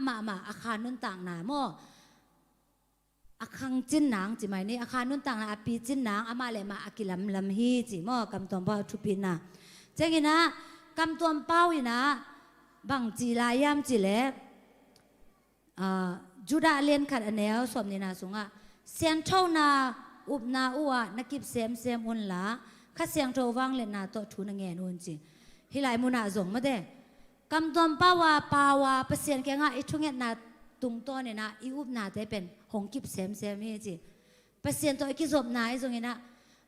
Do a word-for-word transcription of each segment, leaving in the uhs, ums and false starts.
mahmah a kha nuntakna maw, a khang cin nang ci mai ni, a kha nuntakna a pi cin nang amah le amah a kilamlam hi ci maw, kamtuam pau a thupina. Cianginah kamtuam pau inah bang ci lai hiam cih leh, ah, Judah a lian khat a neu sawmnihna sungah sianthona upna uhah na kip semsem unla, Kha Siangtho vangliatna tawh thu na ngen un ci. Hih lai munah zong mate, kamtuam pau a pau a Pasian kiangah i thungetna tungtawninah i upnate pen hong kip semsem hi ci. Pasian tawh i kizopna ahi zonginah,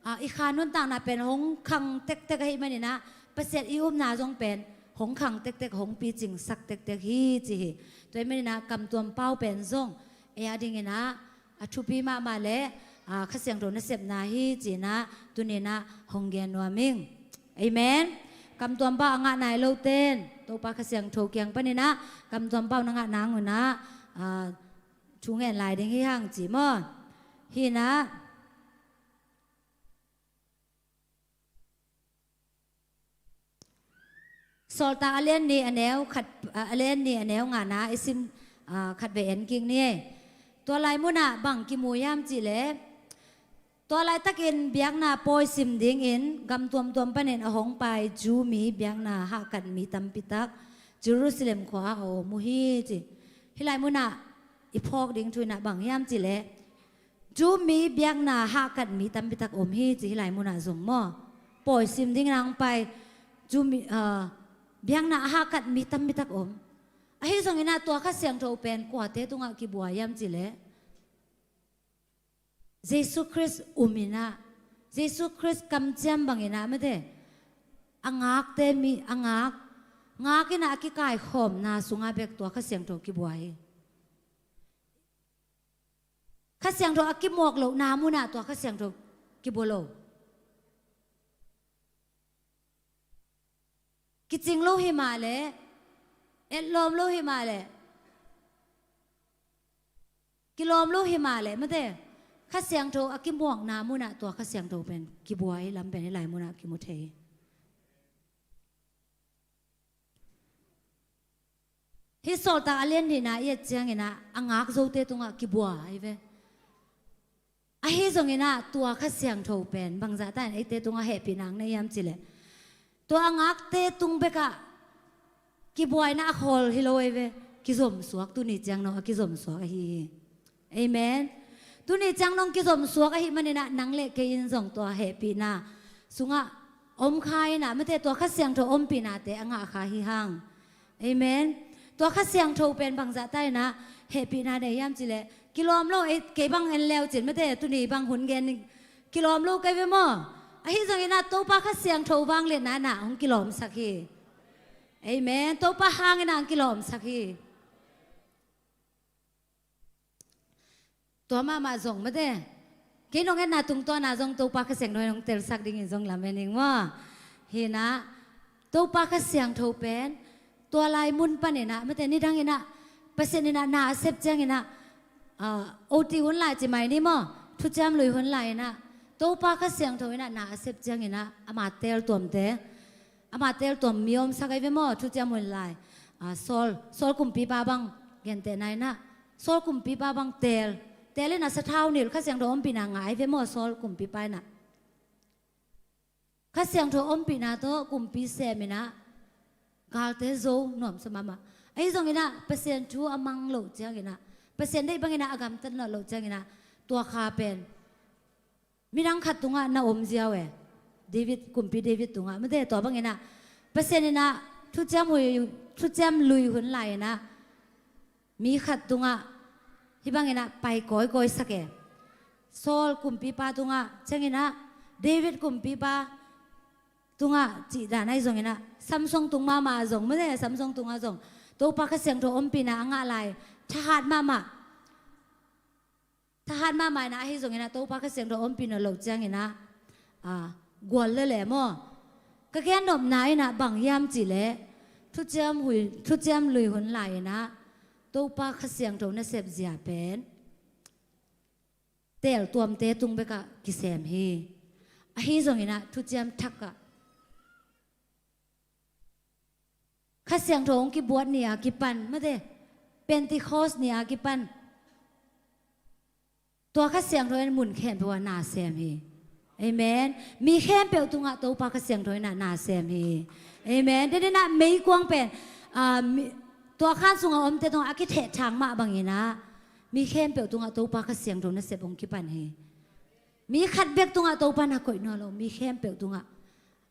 ah, i kha nuntakna pen hong khang tektek ahih maninah Pasian i upna zong pen hong khang tektek, hong picingsak tektek hi ci hi. Tua ahih maninah kamtuam pau pen zong ei a dinginah a thupi mahmah le, ah, Kha Siangtho nasepna hi cinah tuninah hong gen nuam ing. Amen. Kamtuam pau a ngah nai loten Topa Kha Siangtho kiang paninah kamtuam pau na ngah nangunah, ah, thu ngen lai ding hi hang ci maw. Hinah Sawltak a lian nih a neu khat, a lian nih a neu ngana i sim, ah, khat vei en kik ni. Tua lai munah bang kimu hiam cih leh, tua laitakin biakna pawi sim dingin gam tuamtuam panin a hong pai Jew mi biakna hahkat mi tampitak Jerusalem khua-ah a om uh hi ci. Hih lai munah i phawk ding thu inah bang hiam cih leh, Jew mi biakna hahkat mi tampitak om hi ci. Hih lai munah zong maw, pawi sim dingin a hong pai Jew mi, ah, biakna a hahkat mi tampitak om. Ahi zonginah tua Kha Siangtho pen kuate tungah kibua hiam cih leh, Jesu Khrist um inah, Jesu Khrist kamciam banginah mate, a ngakte mi, a ngak, ngak inah a kikaikhawmna sungah bek tua Kha Siangtho kibua hi. Kha Siangtho a kimuak lohna munah tua Kha Siangtho kibua lo. Kicing lo hi mah leh, etlawm lo hi mah leh, kilawm lo hi mah leh mate, Kha Siangtho a kimuakna munah tua Kha Siangtho pen kibua hi lam pen hih lai munah kimu thei hi. Hih Sawltak a lian nihna i et cianginah a ngak zote tungah kibua ahi ve. Ahi zonginah tua Kha Siangtho pen bangzah ta in eite tungah hehpihna hong nei hiam cih leh, tua a ngakte tung bekah kibua inah a khawl hi lo ahi ve. Kizomsuak, tuni ciang nong a kizomsuak ahi hi. Amen. Tuni ciang nong kizomsuak ahih maninah nang le kei in zong tua hehpihna sungah om kha inah mate, tua Kha Siangtho ompihnate a ngah kha hi hang. Amen. Tua Kha Siangtho pen bangzah ta inah hehpihna nei hiam cih leh, kilawm lo, ei, kei bang en leu cin mate, tuni bang hun gen ning, kilawm lo kei ve maw. Ahi zonginah Topa Kha Siangtho vangliatna inah hong kilawmsak hi. Amen. Topa hang inah hong kilawmsak hi. Tua mahmah zong mate, kei nong etna tungtawna zong Topa Kha Siangtho in hong telsak dingin zong lamen ing maw. Hinah Topa Kha Siangtho pen tua lai mun paninah mate, nidanginah Pasian inah na a sep cianginah, ah, oti hun lai ci mai ni maw, thuciam lui hun lai inah Topa Kha Siangtho inah na a sep cianginah ama teeltuamte, ama teeltuam mi omsak ahi ve maw, thuciam hun lai. Ah, Saul, Saul kumpipa bang gentehna inah, Saul kumpipa bang teel, teel inah sathau nilh Kha Siangtho ompihna ngah ahi ve maw, Saul kumpipa inah. Kha Siangtho ompihna tawh kumpi sem inah galte zo nuamsa mahmah. Ahi zonginah Pasian thu a mang loh cianginah, Pasian deih banginah a gamtat loh cianginah tua kha pen midang khat tungah na om ziau e. David, kumpi David tungah mate, tua banginah Pasian inah thuciam hui, thuciam lui hun lai inah mi khat tungah hih banginah pai kawikawi sak e. Saul kumpipa tungah cianginah, David kumpipa tungah cih dan ahi zonginah, Samson tung mahmah zong mate, Samson tungah zong Topa Kha Siangtho ompihna a ngah lai, thahat mahmah. Thahat mahmah inah ahi zonginah Topa Kha Siangtho ompih nawn loh cianginah, ah, gual lele maw. Ka gennopna inah bang hiam cih leh, thuciam hui, thuciam lui hun lai inah Topa Kha Siangtho nasep zia pen teeltuamte tung bekah kisem hi. Ahi zonginah thuciam thakah Kha Siangtho hong kibuat ni a kipan mate, Pentecost ni a kipan tua Kha Siangtho in mun khempeuh ah na sem hi. Amen. Mi khempeuh tungah Topa Kha Siangtho in ah na sem hi. Amen. Deninah meikuang pen, ah, mi, tua khan sungah omte tungah a kithehthang mah banginah mi khempeuh tungah Topa Kha Siangtho nasep hong kipan hi. Mi khat bek tungah Topa na koih nawn lo, mi khempeuh tungah,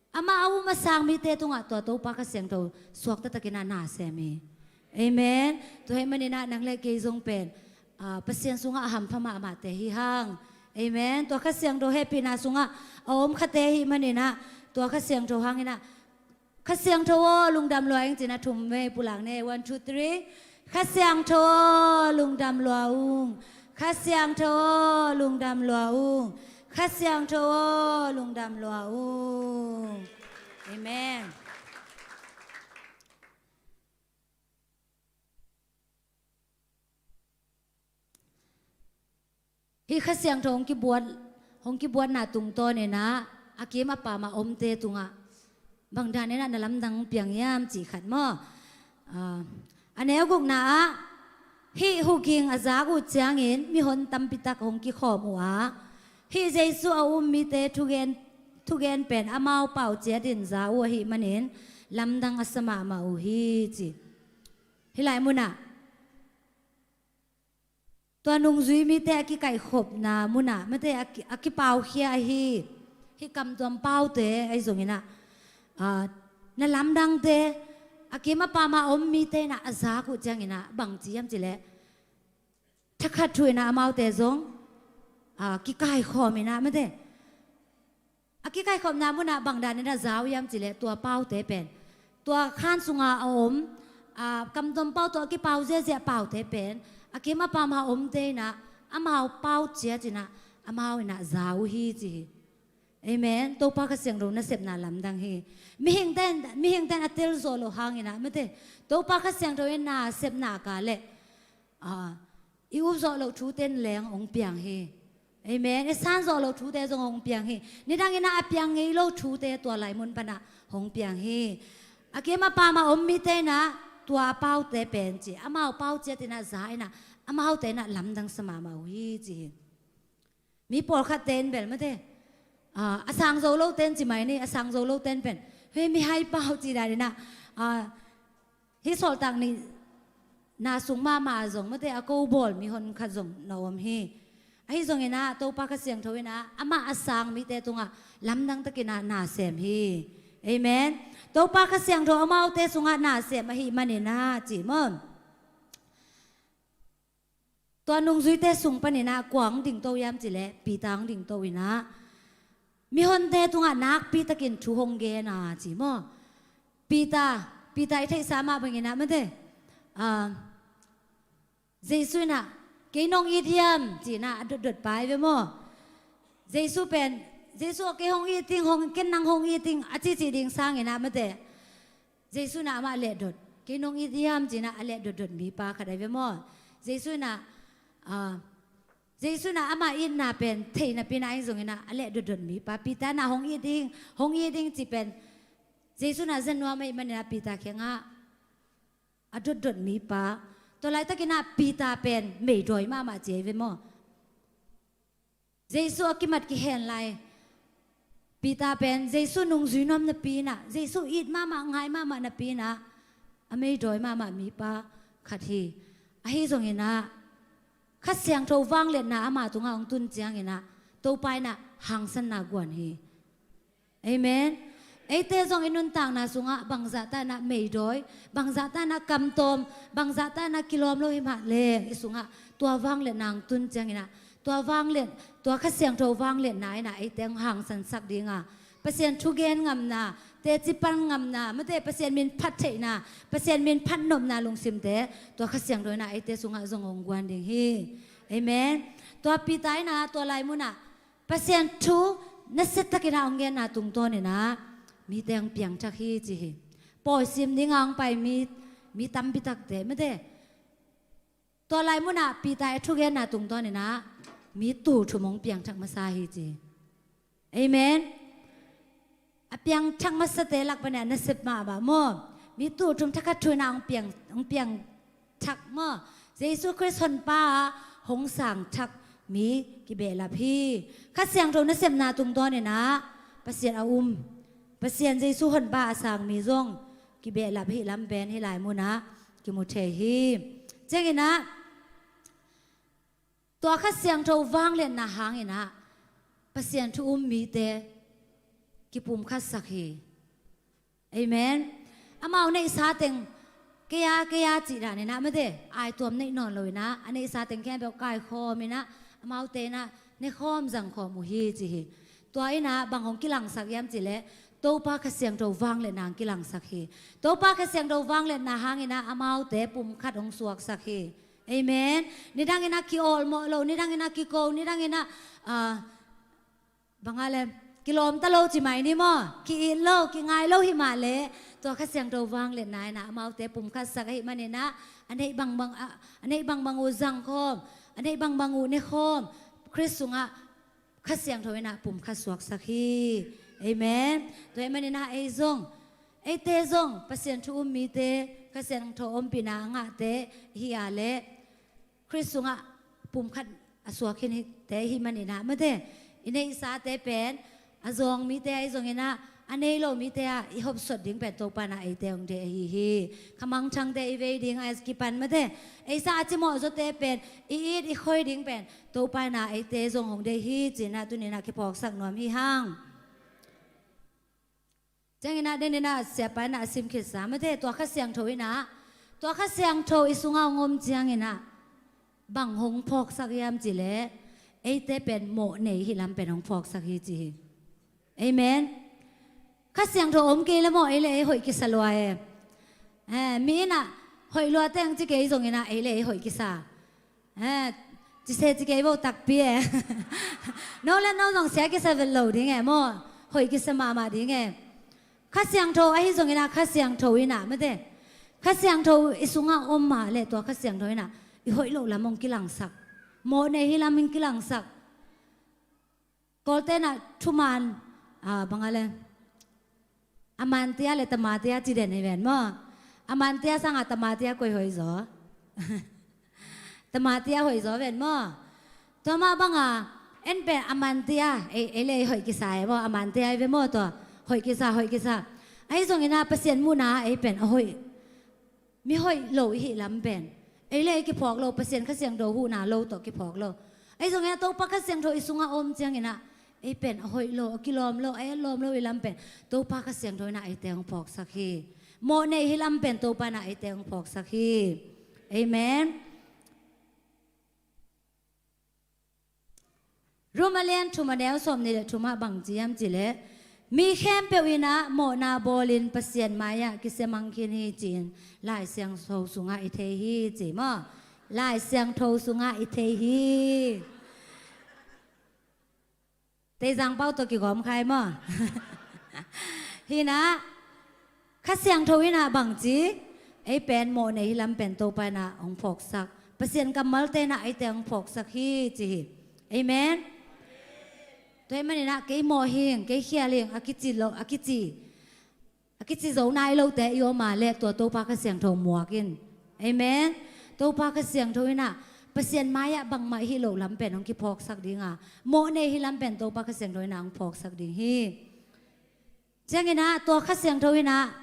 amah a um a sang mite tungah tua Topa Kha Siangtho suakta takinah na sem hi. Amen. Tua hih maninah nang le kei zong pen, ah, Pasian sungah a hampha mahmahte hi hang. Amen. Tua Kha Siangtho hehpihna sungah a om khate hih maninah tua Kha Siangtho hanginah, Kha Siangtho aw, lungdam lua ing, cinah thum vei pulak ne. One, two, three. Kha Siangtho aw, lungdam lua ung. Kha Siangtho aw, lungdam lua ung. Kha Siangtho aw, lungdam lua ung. Amen. Hih Kha Siangtho hong kibuat, hong kibuatna tungtawninah a kim a pam a omte tungah bang daninah na lamdang piang hiam cih khat maw? Ah, a neu gukna ah hih huking a zak uh ciangin mihon tampitak hong kikhawm uh a, hih Jesu a um mite thugen, thugen pen amau pau ciatin za uh ahih manin lamdang a sa mahmah uh hi ci. Hih lai munah tua nungzui mite a kikaikhopna munah mate a ki, a kipaukhia ahi hih kamtuam paute ahi zonginah, ah, na lamdangte a kim a pam a om mite inah a zak uh cianginah bang ci hiam cileh, thakhat thu inah amaute zong, ah, kikaikhawm inah mate a kikaikhopna munah bang daninah za uh hiam cileh tua paute pen, tua khan sunga a om, ah, kamtuam pau tawh a kipau ziahziah paute pen a kim a pam a omte inah amau pau ciatinah amau inah za uh hi ci hi. Amen. Topa Kha Siangtho nasepna lamdang hi. Mihingten, mihingten a tel zawh loh hanginah mate Topa Kha Siangtho in nasepna ka leh, ah, i up zawh loh thuten leng hong piang hi. Amen. I san zawh loh thute zong hong piang hi. Nidanginah a piang ngei lo thute tua lai mun panah hong piang hi. A kim a pam a om mite inah tua paute pen ci, amau pau ciatinah za inah amaute inah lamdang sa mahmah uh hi ci hi. Mi pawlkhatte in bel mate, ah, a sang zo lote in ci mai ni, a sang zo lote in pen, hei, mihai pau ci daninah, ah, hih sawltak nihna sung mahmah ah zong mate a ko bawl mihon khat zong na om hi. Ahi zonginah Topa Kha Siangtho inah amah a sang mite tungah lamdang takinah na sem hi. Amen. Topa Kha Siangtho amaute sungah na sem ahih maninah ci maw? Tua nungzuite sung paninah kua hong dingto hiam cileh Peter hong dingto inah mihonte tungah nakpitakin thu hong gen a ci maw? Peter, Peter i theihsa mah banginah mate, ah, Jesu inah kei nong it hiam cinah a dotdot pai ve maw? Jesu pen, Jesu aw kei hong it ding, hong, ken nang hong it ding a cici ding sanginah mate Jesu inah amah lehdot, kei nong it hiam cinah a lehdotdot mipa khat ahi ve maw? Jesu inah, ah, Jesu inah amah itna pen thei napi inah ahi zonginah a lehdotdot mipa, Peter inah hong it ding, hong it ding ci pen Jesu inah za nuam ahih maninah Peter kiangah a dotdot mipa. Tua laitakinah Peter pen meidawi mahmah ci ahi ve maw? Jesu a kimat kihen lai Peter pen Jesu nungzui nuam napi inah, Jesu it mahmah ngai mahmah napi inah a meidawi mahmah mipa khat hi. Ahi zonginah Kha Siangtho vangliatna ama tungah hong tun cianginah Topa inah hangsanna guan hi. Amen. Eite zong i nuntakna sungah bangzahta inah meidawi, bangzahta inah kamtawm, bangzahta inah kilawm lo hi mah leng i sungah tua vangliatna hong tun cianginah tua vangliat, tua Kha Siangtho vangliatna inah eite hong hangsansak dinga Pasian thugen ngamna, teci pan ngamna, mate Pasian min phat theihna, Pasian min phat nopna lungsimte tua Kha Siangtho inah eite sungah zong hong guan ding hi. Amen. Tua Peter inah tua lai munah Pasian thu nasiatakinah hong genna tungtawninah mite hong piangthak hi ci hi. Pawi sim dinga hong pai mi, mi tampitakte mate tua lai munah Peter i thugenna tungtawninah mi tul thum hong piangthak masa hi ci. Amen. A piangthak masate lak panin a nasep mahmah maw? Mi tul thum thakhat thu inah hong piang, hong piang thak maw, Jesu Khrist Honpa ah hong sang thak mi kibehlap hi. Kha Siangtho nasepna tungtawnin ah Pasian a um, Pasian Jesu Honpa a sang mi zong kibehlap hi lam pen hih lai munah kimu thei hi. Ciangin ah tua Kha Siangtho vangliatna hangin ah Pasian thu um mite kipumkhatsak hi. Amen. Amau neihsa teng kei a, kei a cih danin ah mate, aituam neih nawn loin ah a neihsa teng khempeuh kaikhawmin ah amaute in ah nekhawm zangkhawm uh hi ci hi. Tua in ah bang hong kilangsak hiam cih leh Topa Kha Siangtho vangliatna hong kilangsak hi. Topa Kha Siangtho vangliatna hangin ah amaute pumkhat hong suaksak hi. Amen. Nidangin ah ki-awlmawh lo, nidangin ah kiko, nidangin ah, ah, bang a le, kilawm ta lo ci mai ni maw, ki-it lo, kingai lo hi mah leh tua Kha Siangtho vangliatna in ah amaute pumkhatsak ahih manin ah a neih bangbang, a, a neih bangbang uh zangkhawm, a neih bangbang uh nekhawm, Khrist sungah Kha Siangtho in ah pumkhat suaksak hi. Amen. Tua ahih manin ah ei zong, eite zong Pasian thu um mite, Kha Siangtho ompihna a ngahte hi a leh Khrist sungah pumkhat a suak khin hite ahih manin ah mate, i neihsate pen a zawng mite ahi zongin ah, a nei lo mite ah i hopsot ding pen Topa in ah eite hong deih ahi hi. Kha mangthangte i vei ding a kipan mate, eisa a cimawh zawte pen i it i khoi ding pen Topa in ah eite zong hong deih hi ci-in ah tuni-in ah kiphawksak nuam hi hang. Ciangin ah, den in ah siapa in ah a sim khitsa mate, tua Kha Siangtho in ah, tua Kha Siangtho i sungah hong om ciangin ah bang hong phawksak hiam cih leh eite pen mawh nei hi lam pen hong phawksak hi ci hi. Amen. Kha Siangtho om kei leh maw, ei leh ei hoih kisa lua e. Eh, mi in ah hoih lua teng ci kei zongin ah ei leh ei hoih kisa. Eh, ci se ci kei vo takpi e. No le no zong sia kisa vet lo ding e maw, hoih kisa mahmah ding e. Kha Siangtho ahi zongin ah, Kha Siangtho in ah mate, Kha Siangtho i sungah om mah leh tua Kha Siangtho in ah i hoih loh lam hong kilangsak, mawh nei hi lam hong kilangsak. Kawlte in ah thuman, ah, bang a le, amatia le tamatia ci den hi ven maw. Amatia sangah tamatia koi hoih zaw? Tamatia hoih zaw ven maw. Tua mah banga en pen amatia, ei, ei le ei hoih kisa e maw, amatia i ve maw tua. Hoih kisa, hoih kisa. Ahi zongin ah Pasian muhna ei pen a hoih, mi hoih lo i hih lam pen ei le ei kiphawk lo, Pasian Kha Siangtho huhna lo tawh kiphawk lo. Ahi zongin ah Topa Kha Siangtho i sungah om ciangin ah ei pen a hoih lo, a kilawm lo, a etlawm lo i lam pen Topa Kha Siangtho in ah eite hong phawksak hi. Mawh nei hi lam pen Topa in ah eite hong phawksak hi. Amen. Rom a lian thum a neu sawmnih le thum ah bang ci hiam cih leh, mi khempeuh in ah mawhna bawlin Pasian mai-ah kisia mang khin hi ci-in Lai Siangtho sungah i thei hi ci maw. Lai Siangtho sungah i thei hi. Teizang pau tawh kigawm khai maw. Hi in ah Kha Siangtho in ah bang ci, ei pen mawh nei hi lam pen Topa in ah hong phawksak, Pasian kammalte in ah eite hong phawksak hi ci hi. Amen. Tua ahih manin ah kei mawh hing, kei khial hing a kici lo, a kici, a kici zo nai lote i om a leh tua Topa Kha Siangtho muak in. Amen. Topa Kha Siangtho in ah Pasian mai-ah bangmah i hih loh lam pen hong kiphawksak ding a, mawh nei hi lam pen Topa Kha Siangtho in ah hong phawksak ding hi. Ciangin ah tua Kha Siangtho in ah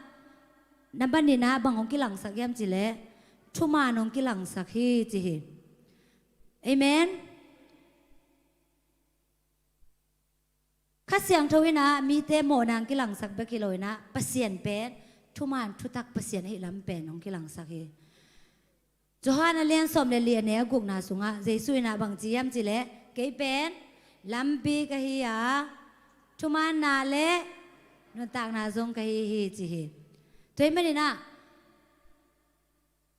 na man in ah bang hong kilangsak hiam cih leh thuman hong kilangsak hi ci hi. Amen. Kha Siangtho in ah mite mawhna hong kilangsak bek hi lo in ah Pasian pen thuman thutak Pasian ahih lam pen hong kilangsak hi. Johan a lian sawm le li a neu gukna sungah Jesu in ah bang ci hiam cih leh, kei pen lampi ka hi a, thumanna le nuntakna zong ka hi hi ci hi. Tua ahih manin ah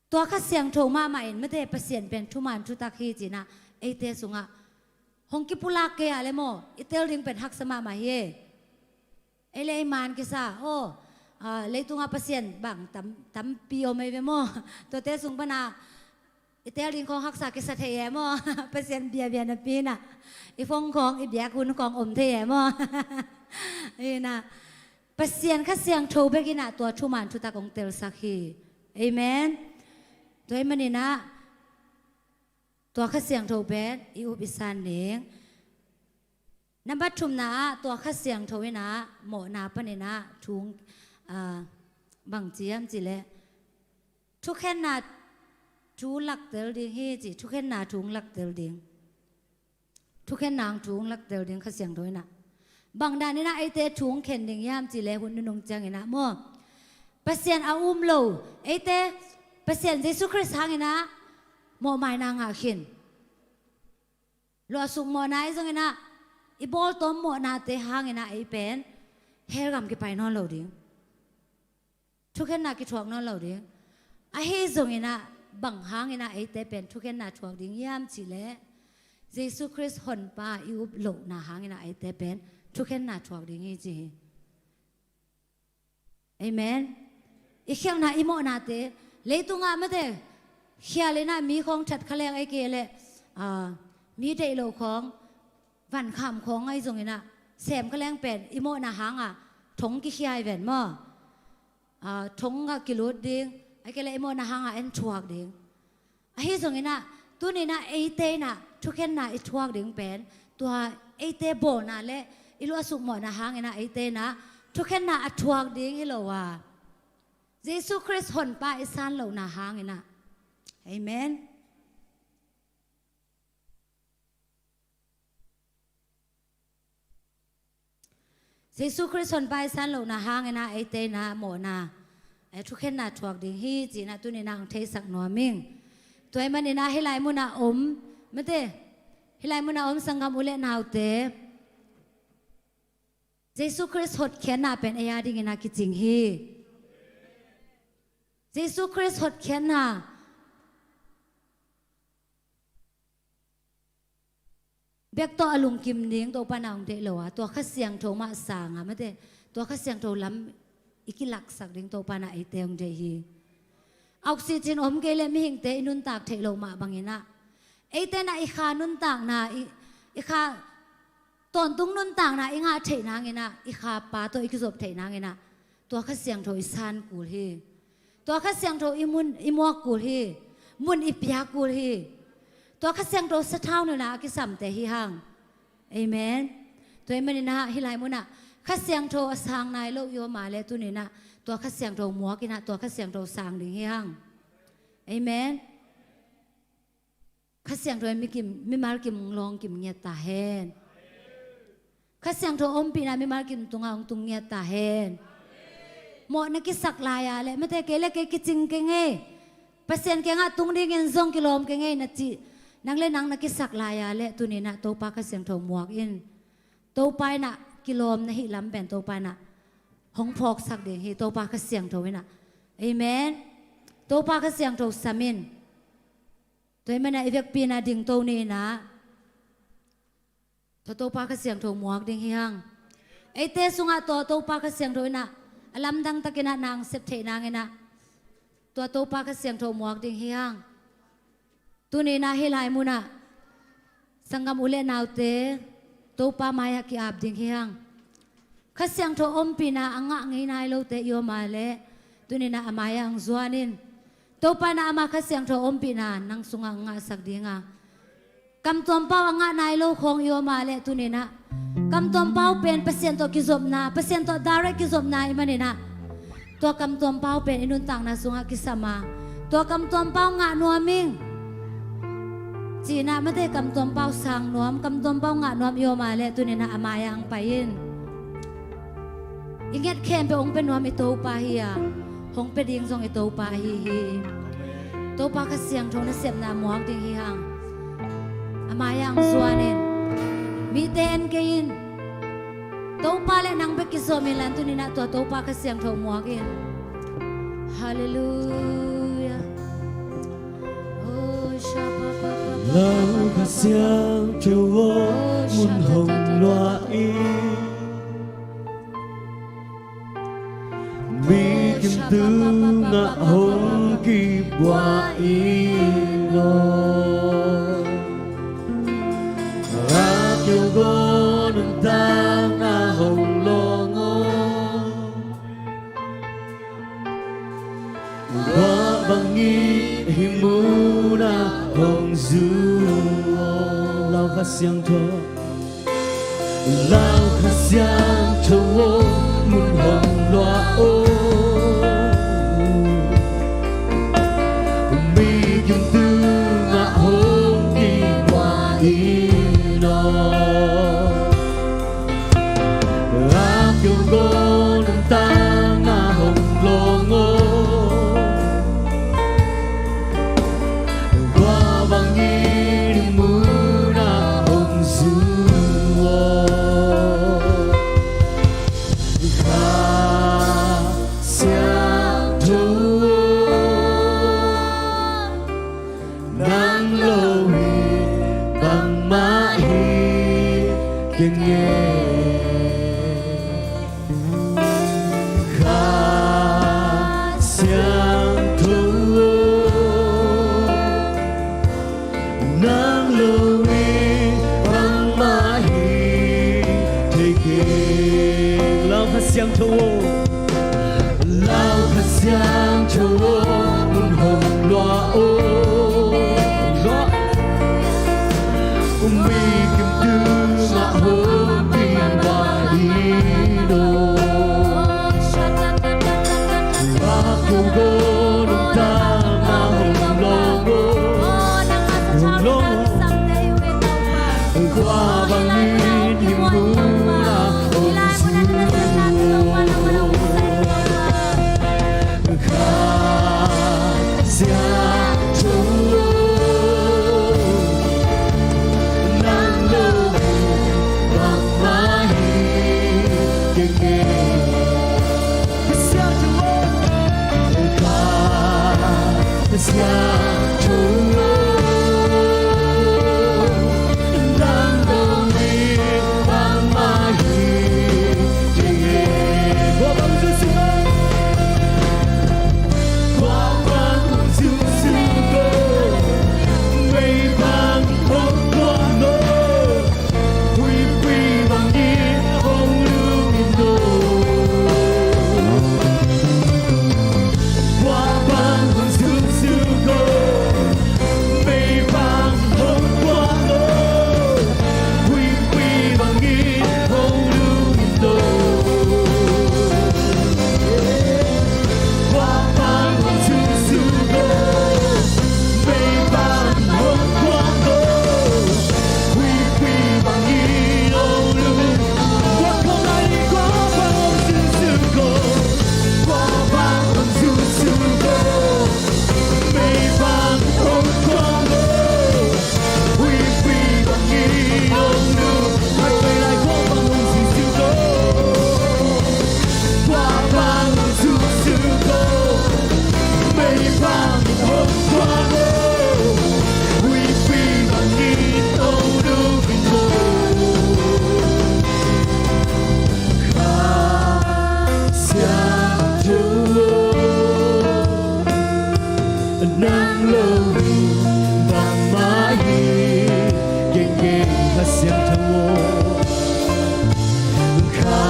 tua Kha Siangtho mahmah in mate, Pasian pen thuman thutak hi ci-in ah eite sungah hong kipulak kei a leh maw, i tel ding pen haksa mahmah hi. Ei le ei man kisa, aw, ah, leitungah Pasian bang tam, tampi om ei ve maw. Tuate sung pana i tel ding khawng haksa kisa thei e maw. Pasian biabia napi in ah i phone khawng, i biak hun khawng om thei e maw. Hi in ah Pasian Kha Siangtho bek in ah tua thuman thutak hong telsak hi. Amen. Tua ahih maninah tua Kha Siangtho pen i up i san ding. Nambat thumna ah tua Kha Siangtho inah mawhna paninah thu hong, ah, bang ci hiam cih leh thukhenna thu laktel ding hi ci, thukhenna thu hong laktel ding. Thukhenna thu hong laktel ding Kha Siangtho inah. Bang dan inah eite thu hong khen ding hiam cih leh hun nunung cianginah maw, Pasian a um lo, eite Pasian Jesu Khrist hanginah mawhmaina ngah khin. Luahsuk mawhna ahi zonginah i bawltawm mawhnate hanginah ei pen hell gam kipai nawn lo ding. Thukhenna kithuak nawn lo ding. Ahi zonginah bang hanginah eite pen thukhenna thuak ding hiam cih leh Jesu Khrist Honpa i up lohna hanginah eite pen thukhenna thuak ding hi ci hi. Amen. I khialhna i mawhnate leitungah mate khial inah mi khawng that kha leng ei kei leh, ah, mi deih lo khawng, van kham khawng ahi zonginah sem kha leng pen i mawhna hangah thong kikhia hi ven maw? Ah, thong ah kilut ding, ei kei leh i mawhna hangah en thuak ding. Ahi zonginah tuninah eite inah thukhenna i thuak ding pen tua eite bawlna le i luahsuk mawhna hanginah eite inah thukhenna a thuak ding hi lo a, Jesu Khrist Honpa i san lohna hanginah. Amen. Jesu Khrist Honpa i san lohna hanginah eite inah mawhna, eh, thukhenna thuak ding hi cinah tuninah hong theisak nuam ing. Tua ahih maninah hih lai munah om, mate, hih lai munah om sanggam u le naute, Jesu Khrist hotkhiatna pen ei a dinginah kicing hi. Jesu Khrist hotkhiatna bek tawh a lungkim ding Topa na hong deih lo a, tua Kha Siangtho mah sanga mate, tua Kha Siangtho lam i kilaksak ding Topa na eite hong deih hi. Oxygen om kei le mihingte i nuntak theih loh mah banginah eite na i kha nuntakna, i, i kha tawntung nuntakna i ngah theih nanginah, i kha pa tawh i kizop theih nanginah tua Kha Siangtho i san kul hi. Tua Kha Siangtho i mun i muak kul hi. Mun i piak kul hi. Tua Kha Siangtho sathau nunah a kisamte hi hang. Amen. Tua ahih maninah hih lai munah Kha Siangtho a sang nai lo i om a le tuninah tua Kha Siangtho muakinah tua Kha Siangtho sang ding hi hang. Amen. Kha Siangtho in mikim, mimal kim lawng kim ngiat ta hen. Kha Siangtho ompihna mimal kim tungah hong tung ngiat ta hen. Mawh na kisak lai-a le mate kei le kei kicing kei ngei, Pasian kiangah tung dingin zong kilawm kei ngei na cih nang le nang na kisak lai-a le tuninah Topa Kha Siangtho muak in. Topa inah kilawm na hih lam pen Topa inah hong phawksak ding hi Topa Kha Siangtho inah. Amen. Topa Kha Siangtho sam in. Tua ahih maninah i vekpi inah dingto ni inah tua Topa Kha Siangtho muak ding hi hang. Eite sungah tua Topa Kha Siangtho inah a lamdang takinah nang sep theih nanginah tua Topa Kha Siangtho muak ding hi hang. Tuninah hih lai munah sanggam u le naute Topa mai-ah ki-ap ding hi hang. Kha Siangtho ompihna a ngah ngei nai lote i om a le tuninah a mai-ah hong zuan in. Topa inah ama Kha Siangtho ompihna nang sungah hong ngahsak dinga, kamtuam pau a ngah nai lo khawng i om a le tuninah kamtuam pau pen Pasian tawh kizopna, Pasian tawh direct kizopna i maninah tua kamtuam pau pen i nuntakna sungah kisam a, tua kamtuam pau ngah nuam ing. Cinah mate kamtuam pau sang nuam, kamtuam pau ngah nuam i om a le tuninah a mai-ah hong pai in. I nget khempeuh hong pia nuam i Topa hi a, hong pia ding zong i Topa ahi hi. Topa Kha Siangtho nasepna muak ding hi hang. A mai-ah hong zuan in. Mite en kei in. Topa le nang bek kizom in lan tuninah tua Topa Kha Siangtho muak in. Halleluiah. Oh, sha, pa, pa, pa, pa, Lau pa, pa, Kha pa, pa. Siangtho aw, oh, mun sha, ta, hong ta, ta, luah ta, ta, in. Mi kim tungah hong kibuak in aw. Rak keu gaw nuntakna hong lawng aw. Tua bangin him hong zu aw. Lau Kha Siangtho, Lau Kha Siangtho aw, mun hong luah aw. Mi kim tungah hong kingua in aw. A keu gaw nang tangah hong lawng aw. Tua bangin i munah hong zu aw. Kha Siangtho aw, nang lo hi bangmah hi kei ngei. Kha Siangtho aw, nang lo hi bangmah hi thei kei. Lau Kha Siangtho aw, Lau Kha Siangtho aw, mun hong luah aw. Luah. Mi kim tungah hong kingua in aw. A keu gaw nang tangah hong lawng aw. Hong lawng aw. Tua bangin i munah hong zu aw. Kha Siangtho aw, nang lo hi bangmah hi kei ngei. Kha Siangtho aw, Kha Siangtho aw, nang lo hi bangmah hi kei ngei. Tua bang zuzu aw. Tua bang zuzu aw. Mei bang hong luang aw. Huihpi bangin hong lum in aw. Tua bang hong zuzu aw. Mei bang hong luang aw. Huihpi bangin hong lum in aw. Tua bang hong zuzu aw. Mei bang hong luang aw. Huihpi bangin hong lum. Tua bang hong zuzu aw. Tua bang hong zuzu aw. Mei bang hong luang aw. Huihpi bangin hong lum. Hai, hai, lai, tua bang hong zuzu aw. Tua bang hong zuzu aw. Mei bang hong luang aw. Huihpi bangin hong lum in aw. Kha Siangtho aw, nang lo hi bangmah hi kei ngei. Kha Siangtho aw, Kha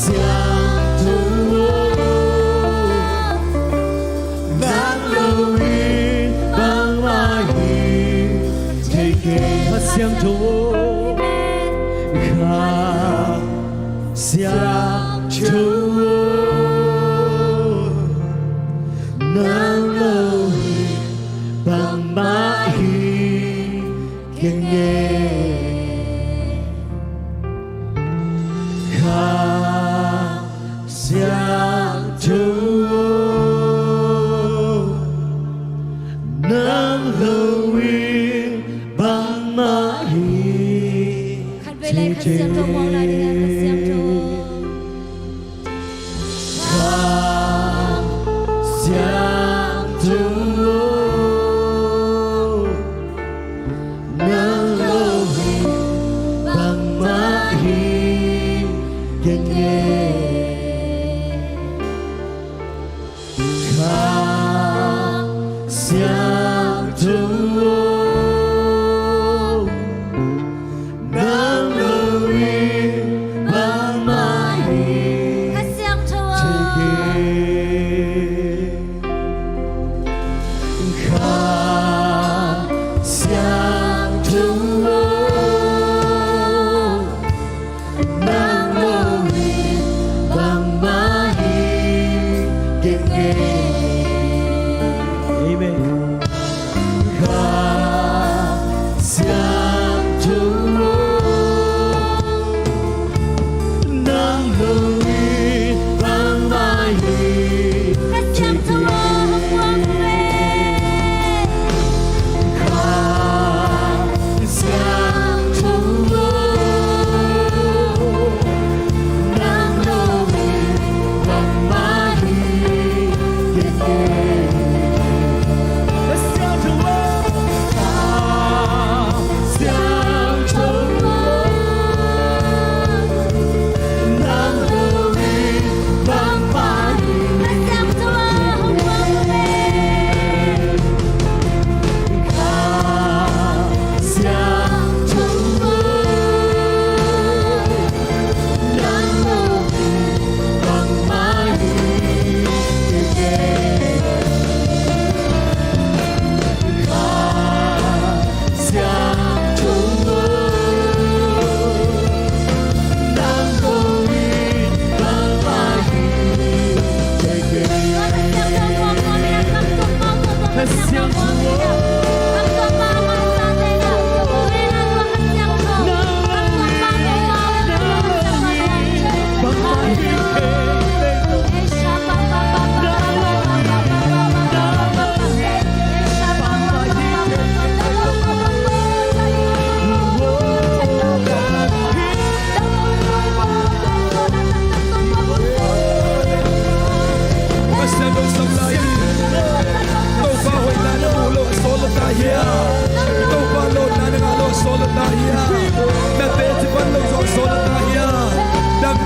Siangtho aw, nang lo hi bangmah hi thei kei. Kha Siangtho aw, Kha Siangtho aw, nang lo hi bangmah hi kei ngei. Kha Siangtho aw, nang lo hi bangmah hi. Khat vei lai Kha Siangtho aw, muang lai ding a Kha Siangtho aw. Kha Siangtho aw, nang lo hi bangmah hi kei ngei. Kha Siangtho aw, nang lo hi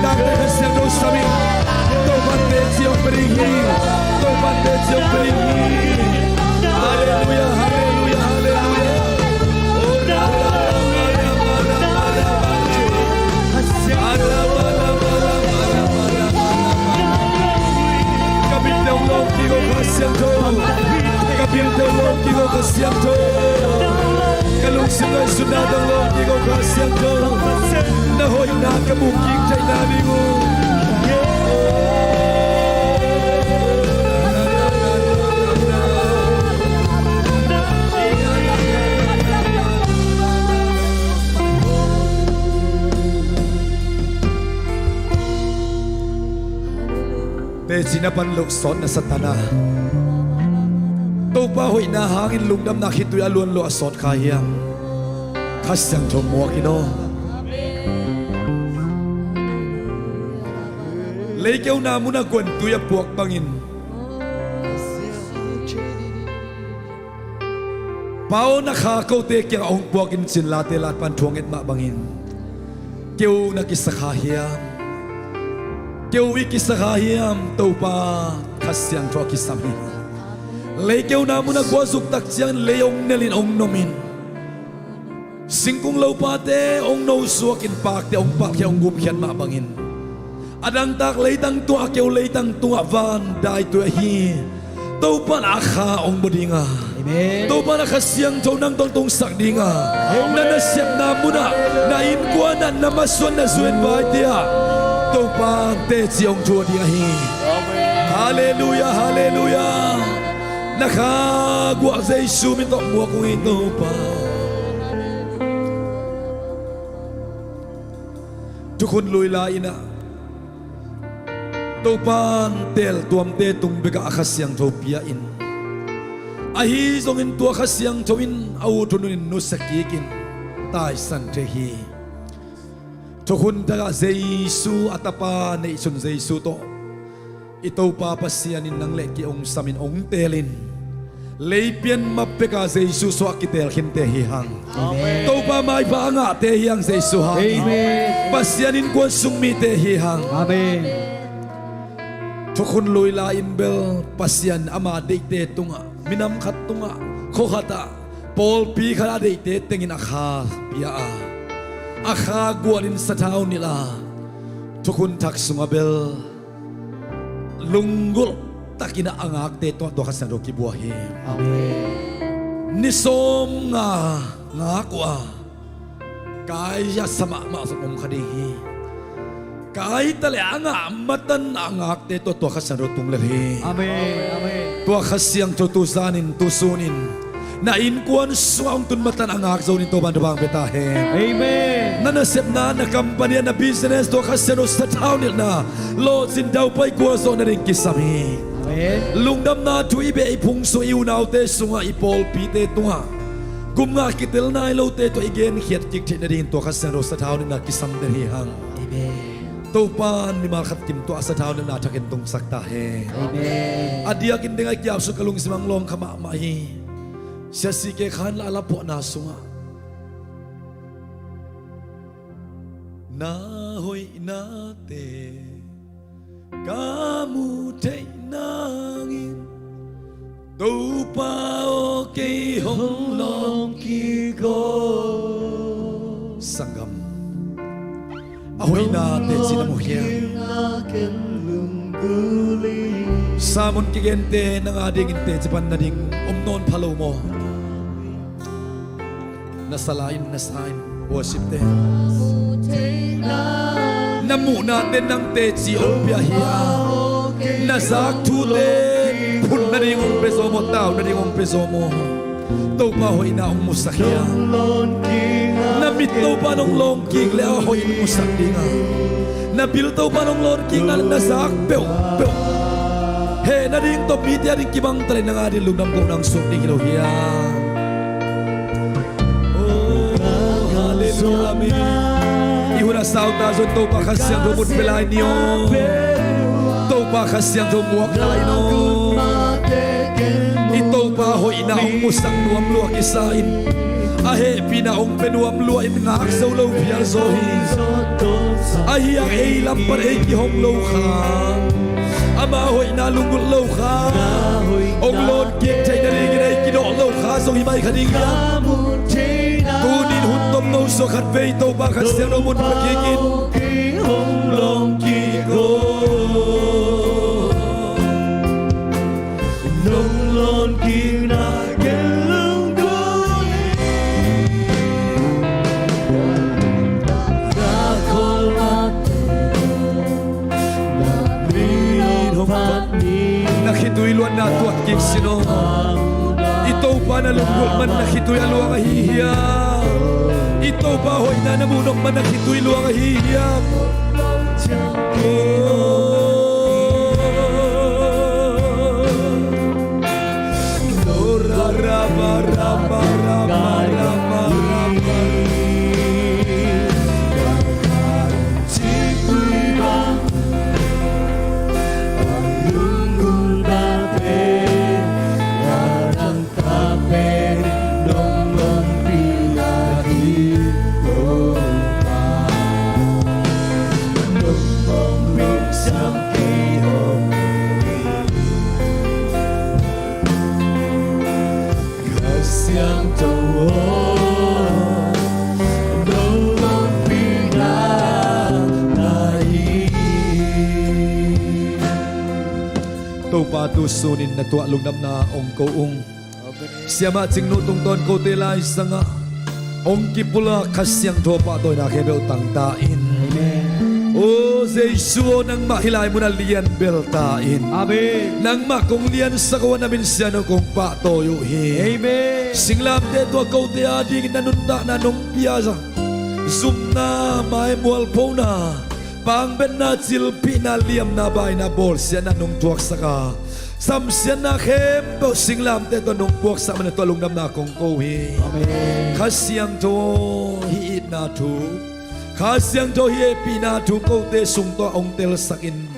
Taktak Kha Siangtho sam in. Topa'n teci hong pia ding hi. Topa'n teci hong pia ding hi. Halleluiah, halleluiah, halleluiah. Ka bilte hong lawng kik o Kha Siangtho. Ka bilte hong lawng kik o Kha Siangtho. Ka lungsim ngaihsutna tawh lawng kik o Kha Siangtho. Na hoihna ka mu kik theihna ding uh. Teci na pan loh sawt na sa tan a, Topa hoihna hangin lungdamna khitui a luan lo a sawt kha hiam? Kha Siangtho muak in aw. Leikeuna munah guantui a puak bangin, Pa aw, na kha kote kiangah hong puak in, ci-in late latpan thu hong et mah bangin, keu na kisa kha hiam? Keu i kisa kha hiam? Topa Kha Siangtho a kisam hi. Leikeuna munah gua zuk tak ciangin lei hong nel in, hong nom in, singkung lopate hong nosuak in, pakte hong palkhia, hong gumkhiat mah bangin, a dangtak leitang tungah, a keu leitang tungah van daitui ahi Topa'n a kha hong bua ding a, Amen. Topa'n a Kha Siangtho nang tawh hong tungsak ding a, Amen. Na nasepna munah, na innkuan ah, na masuan, na zu-in vaite ah Topa'n teci hong thuah ding ahi. Halleluiah, halleluiah. Na kha guah Jesu min tawh muak ung ei Topa. Thukhun lui lai-in ah, Topa'n teel tuamte tung bekah a Kha Siangtho pia in, ahi zongin tua Kha Siangtho in a ut hun hunin nusia kikin taisan thei hi. Thukhun thakah Jesu, a Tapa neihsun Jesu tawh, i Topa Pasian in nang le kei hong samin hong teelin, lei pian mah peka Jesu suah kiteel khinte hi hang. Amen. Topa maipha a ngahte hi hang Jesu hang. Amen. Pasian innkuan sung mite hi hang. Amen. Thukhun lui lai-in bel Pasian ama deihte tungah, minam khat tungah, khua khatah, pawlpi khatah a deihte tengin a kha pia a, a kha guanin sathau nilh a, thukhun thak sungah bel lunggulh takin a ngakte tawh tua Kha Siangtho kibua hi. Amen. Ni sawmnga ngak uh a, kai a sa mahmah zong om kha ding hi. Kai ta leh a ngah matan a ngakte tawh tua Kha Siangtho tung lel hi. Amen. Amen. Tua Kha Siangtho tu zanin, tu sunin na innkuan sungah hong tun matan a ngak zonin Topa'n thupha hong pia ta hen. Amen. Na nasepna, na company, na business, tua Kha Siangtho sathau nilhna, lawhcin daupai gualzawh nading kisam hi. Amen. Lungdamna thu i beh i phung sung, i unaute sungah, i pawlpite tungah gum ngah kitel nai lote tawh i genkhiat kik theih nadingin tua Kha Siangtho sathau nilhna kisam den hi hang. Amen. Topa'n mimal khat kim tuah a sathau nilhna thakin tungsak ta hen. Amen. A diakin ding a kiapsuk ka lungsim ah hong lawng kha mahmah hi. Sia C K Khan la a la puahna sungah, na hoihnate ka muh theih nangin, Topa aw, kei hong lawng kik aw. Sanggam, a hoihna teci na muh hiam? Sermon kigente nang a dingin teci pan nading om nawn pha lo maw? Na sa lai-in, na sa in, worship te. Na muhnate nang teci hong pia hi a, na zak thute phun nading hong pia zaw maw, tau nading hong pia zaw maw? Topa hoihna hong musak hi a. Na mit Topa'n hong lawng kik leh a hoih in musak ding a, na bil Topa'n hong lawng kik leh na zak peuhpeuh heh nading tawh mite a ding kibang ta leh nang a ding lungdam kohna hong suak ding hi lo hiam? Oh, halleluiah, amen. I hun a sauta zong Topa Kha Siangtho mun pia lai ni aw. Topa Kha Siangtho muak lai ni aw. I Topa hoihna hong musak nuam lua kisa in, A hehpihna hong pia nuam lua in ngak zo lo phial zaw hi. Ahi hang ei lam pan ei kihong lo kha, ama hoihna lunggulh lo kha, hong lawn kik theih nadingin ei kidawh lo kha zong hi mai kha ding hiam? Tunin hun tomno suak khat vei Topa Kha Siangtho mun pia kik in. Hong lawn kik aw. Nong lawn kikna ken lungkul hi. Na khawl mah na min hong phat ni. Na khitui luanna tuat kik sin aw. I Topa na lunggulh man na khitui a luang ahi hiam? I Topa hoihna na muh nop man na khitui luang ahi hiam? Kha Siangtho aw, nong ompihna na hi. Topa tu sunin na tuah lungdamna hong ko ung. Siamah Cingnu tungtawn kote laisangah hong kipulak Kha Siangtho pahtawina khempeuh tangta in. Amen. O Jesu aw, nangmah hih lai munah lian bel ta in. Amen. Nangmah kong liansak uh a, na min siangtho kong pahtawi uh hi. Amen. Singlamteh tua kote adingin na nuntakna nong pia zumna, maimual phona, pangbetna, cilphihna, liamna, baina, bawlsiatna nong thuaksak a, samsiatna khempeuh singlamteh tawh nong puaksak manin tua lungdamna kong ko hi. Amen. Kha Siangtho hih itna thu, Kha Siangtho hih hehpihna thu kote sung tawh hong telsak in,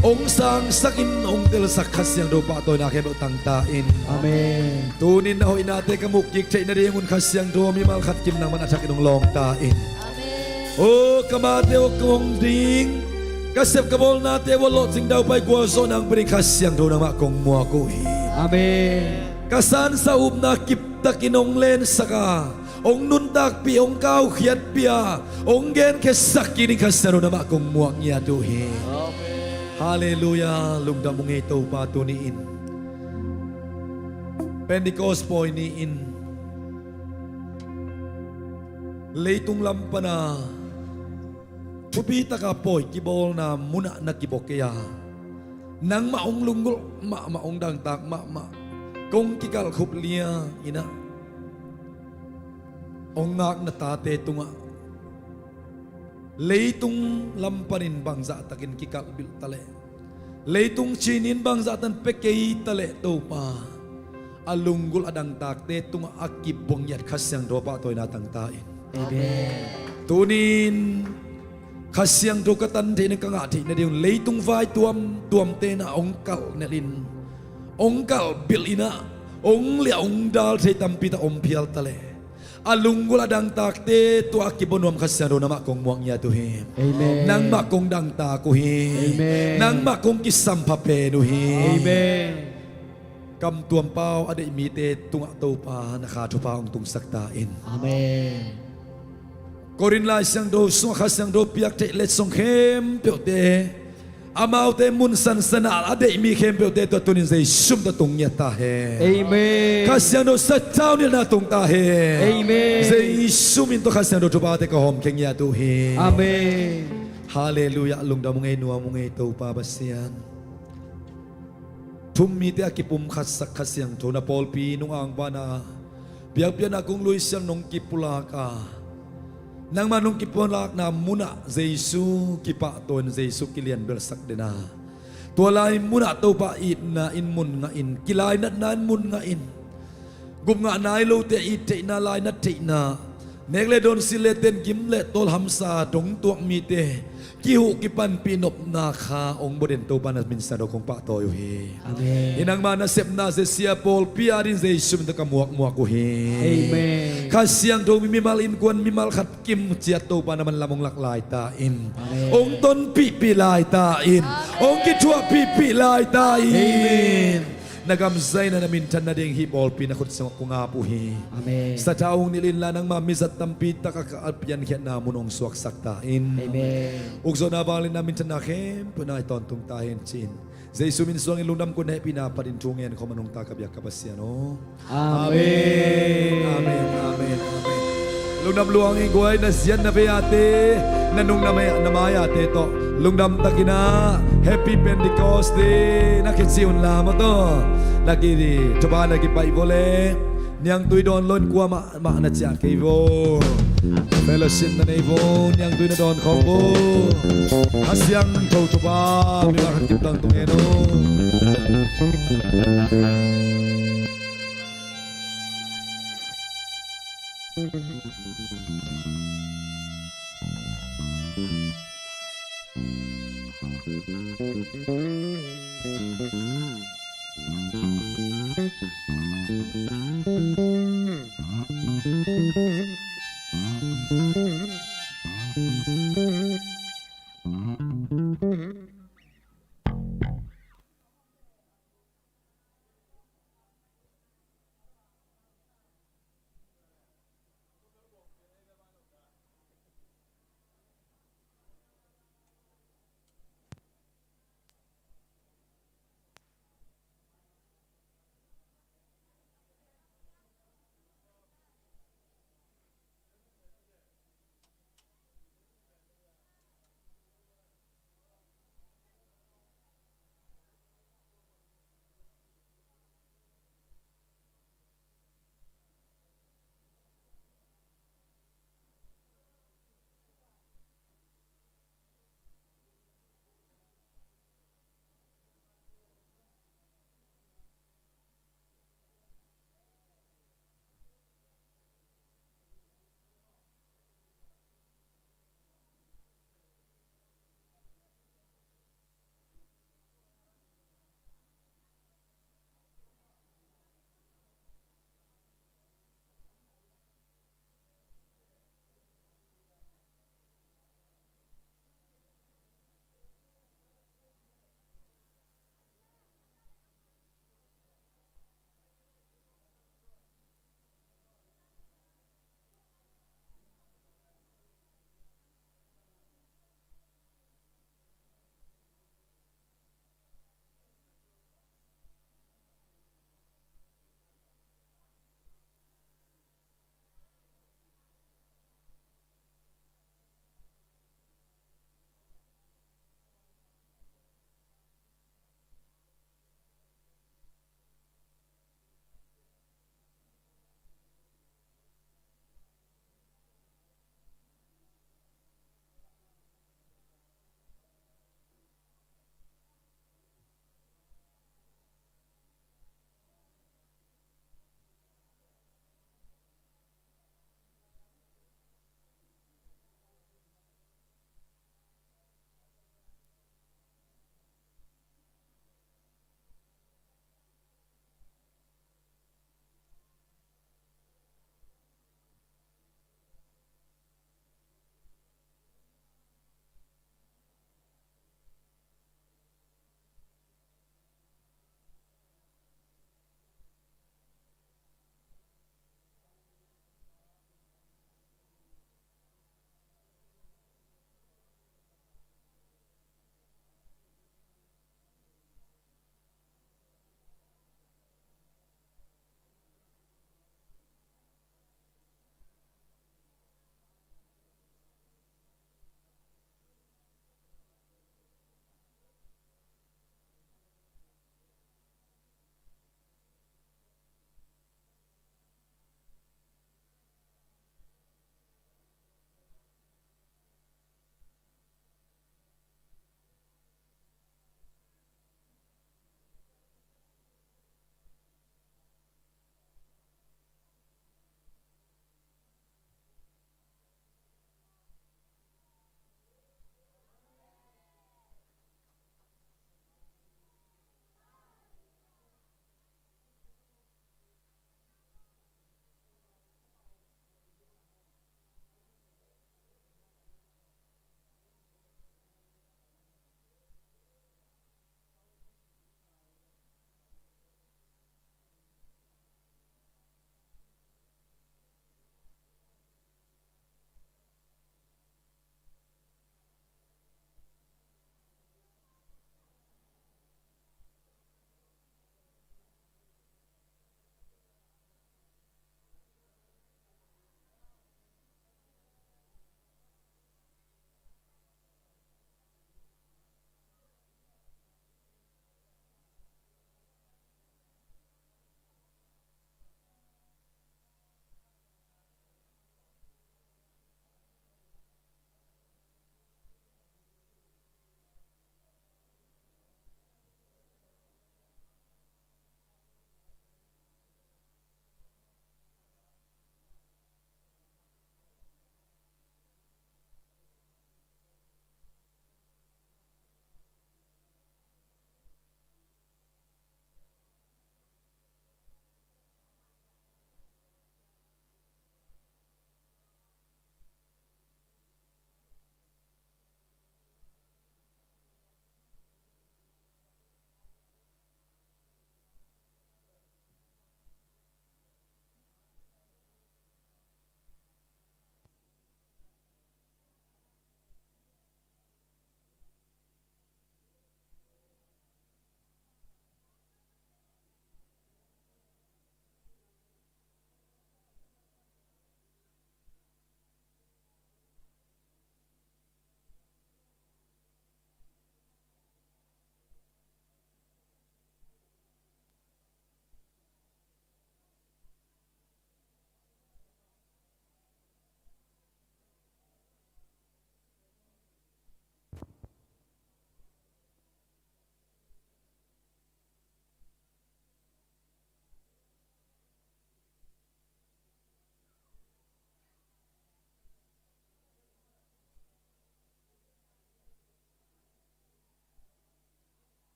hong sangsak in, hong telsak Kha Siangtho pahtawina khempeuh tangta in. Amen. Tunin na hoihnate ka muh kik theih nadingun Kha Siangtho mimal khat kim nangman a thakin hong lawngta in. Amen. O ka mate uh kong ding, ka sep ka bawlnate uh a lawhcing daupai gualzawhna hong pia ding Kha Siangtho nangmah kong muak uh hi. Amen. Ka sansa upna kiptakin hong lensak a, hong nuntakpih, hong kaukhiatpih a, hong genkhiatsak kik ding Kha Siangtho nangmah kong muak ngiat uh hi. Amen. Halleluiah. Lungdam ung ei Topa tuni-in. Pentecost pawi ni-in leitung lam pana thupi taka pawi kibawlna munah na kibawk kei a, nangmah hong lunggulh mahmah, hong dangtak mahmah, kong kikalh khup liang inah hong ngakna tate tungah leitung lam panin bangzahtakin kikalhbilh taleh, leitung cinin bangzahtan pia kei taleh Topa, a lunggulh a dangtakte tungah a kibuang ngiat Kha Siangtho pahtawina tangta in. Amen. Tunin Kha Siangtho ka tan theihna, ka ngah theihna ding un leitung vai tuamtuamte na hong kalh nelhin, hong kalhbilh inah hong liah hong dal thei tampi tak om phial taleh, a lunggulh a dangtakte tua a kibuang nuam Kha Siangtho nangmah kong muak ngiat uh hi. Amen. Nangmah kong dangtak uh hi. Amen. Nangmah kong kisampha pen uh hi. Amen. Kamtuam pau a deih mite tungah Topa na Kha Thupha hong tungsak ta in. Amen. Korin Lai Siangtho sungah Kha Siangtho piak theih letsong khempeuhte, amaute mun sansanah a deih mi khempeuhte tua tunin Jesu min tawh tung ngiat ta hen. Amen. Kha Siangtho sathau nilhna tung ta hen. Amen. Jesu min tawh Kha Siangtho thuphate ka hawmkhia ngiat uh hi. Amen. Halleluiah. Lungdam ung ei, nuam ung ei Topa Pasian. Thum mite a kipumkhatsak Kha Siangtho na pawlpi nung angvana biakpiakna kong luisiam nong kipulak a, nangmah nong kipulakna munah Jesu kipahtawi in, Jesu kilianbelsak den a, tua lai munah Topa itna in mun ngah in, kilainatna in mun ngah in, gupngah nai lote it theihna, lainat theihna, nek le dawn, sil le ten, gim le tawl, hamsa dong tuak mite kihuh kipanpih nopna Kha hong bua den Topa na min siangtho kong pahtawi uh hi. Amen. Hih nangma nasepna zesia pawlpi adingin Jesu min tawh ka muakmuak uh hi. Amen. Kha Siangtho mi mimal innkuan mimal khat kim ciat Topa na manlam hong lak lai ta in. Amen. Hong tonpihpih lai ta in. Amen. Hong kithuahpihpih lai ta in. Amen. Na gam zaina na minthan nading hih pawlpi na khut sungah kong ap uh hi. Amen. Sathau hong nilh inla nangma mizat tampi tak a piankhiatna mun hong suaksak ta in. Amen. Ukzawhna vangliatna minthanna khempeuh nai tawntung ta hen ci-in Jesu min suangin lungdam kong hehpihna phatin thu ngen khawm a nungta ka biak ka Pasian aw. Amen. Amen. Amen. Amen. Lungdam luang hi guai, na ziat na vei ate, na nung na mai, na mai ate tawh lungdam takin ah Happy Pentecost Day na kici unla maw tawh. Na ki thupha na kipaih vawle. Niangtui dawn lo in kuamah mah na ciah kei vo. Fellowship na nei vo, niangtui na dawn khawm vo. Kha Siangtho thupha mimal khat kim tang tung hen aw.